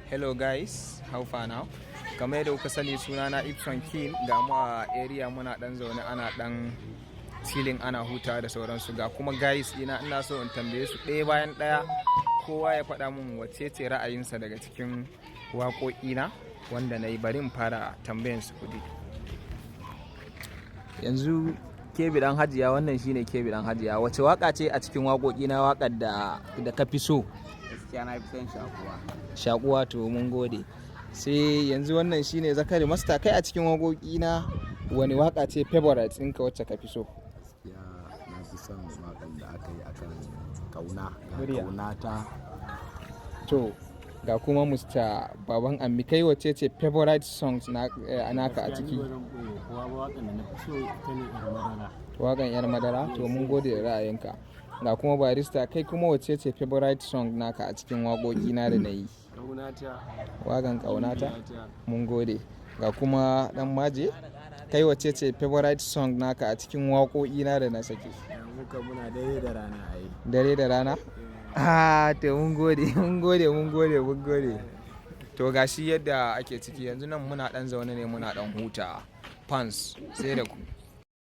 Hello guys, how far now? Kamar yadda kuka sani, sunana Ibson King. Ga mu a area, muna dan zaune, ana dan chilling, ana huta da sauransu. Ga kuma guys ina so in tambaye su ɗaya bayan ɗaya, kowa ya faɗa mun wacce ce ra'ayinsa daga cikin waƙoƙina wanda na yi. Bari in fara tambayan su kuɗi. Yanzu Kebi Dan Hajiya, wannan shine Kebi Dan Hajiya. Wace waka ce a cikin waƙoƙina waƙar da ka fi so? Gaskiya na fi son Shakuwa. Shakuwa, to mun gode. Sai yanzu wannan shine Zakari Master. Kai, a cikin waƙoƙina wani waka ce favorite ɗinka, wacce ka fi so? Gaskiya na fi son waƙan da aka yi akan kauna ga Murya. Kauna ta. To ga kuma Mr. Baban Ammi. Kai, wacce ce favorite songs na naka a ciki? Gaskiya ni ba zan ɓoye kowa ba, waƙan da na fi so ita ne Yar Madara. Waƙan Yar Madara, to mun gode da ra'ayinka. Ga kuma Barista. Kai kuma, wacce ce favorite song naka a cikin waƙoƙina da na yi? Kaunata. Waƙan Kaunata, mun gode. Ga kuma Dan Maje. Kai, wacce ce favorite song naka a cikin waƙoƙina da na saki? Muka muna Dare da Rana ai. Dare da Rana, ah, to mun gode, mun gode, mun gode, mun gode. To gashi yadda ake ciki yanzu nan, muna dan zaune ne, muna dan huta fans sai da ku.